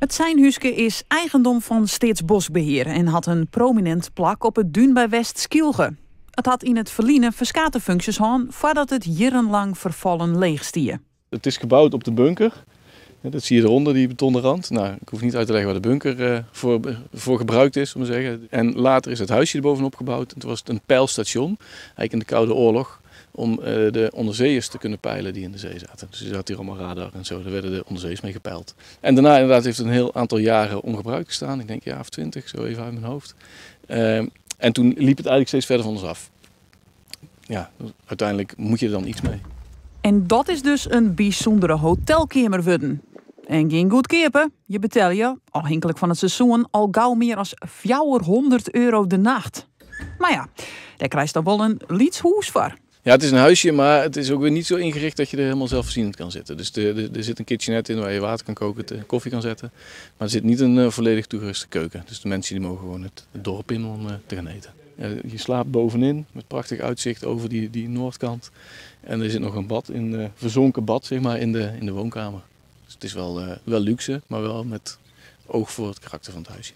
It seinhúske is eigendom fan Steatsboskbehear en hat in prominint plak op it dún by West-Skylge. It hat yn it ferline ferskate funksjes hân foardat it jierrenlang ferfallen leech stie. Het is gebouwd op de bunker. Dat zie je eronder, die betonnen rand. Nou, ik hoef niet uit te leggen waar de bunker voor gebruikt is, om te zeggen. En later is het huisje erbovenop gebouwd. En toen was het een peilstation, eigenlijk in de Koude Oorlog, om de onderzeeërs te kunnen peilen die in de zee zaten. Dus er zat hier allemaal radar en zo, daar werden de onderzeeërs mee gepeild. En daarna inderdaad heeft het een heel aantal jaren ongebruikt gestaan. Ik denk een jaar of 20, zo even uit mijn hoofd. En toen liep het eigenlijk steeds verder van ons af. Ja, uiteindelijk moet je er dan iets mee. En dat is dus in bysûndere hotelkeamer wurden. En gjin goedkeape, je betelje, ôfhinklik fan it seizoen, al gau mear as €400 de nacht. Mar ja, dêr krijst dan wol in lyts hûs foar. Ja, het is een huisje, maar het is ook weer niet zo ingericht dat je er helemaal zelfvoorzienend kan zitten. Dus er zit een kitchenette in waar je water kan koken, koffie kan zetten. Maar er zit niet een volledig toegeruste keuken. Dus de mensen die mogen gewoon het dorp in om te gaan eten. Ja, je slaapt bovenin met prachtig uitzicht over die noordkant. En er zit nog een bad, een verzonken bad zeg maar, in de woonkamer. Dus het is wel luxe, maar wel met oog voor het karakter van het huisje.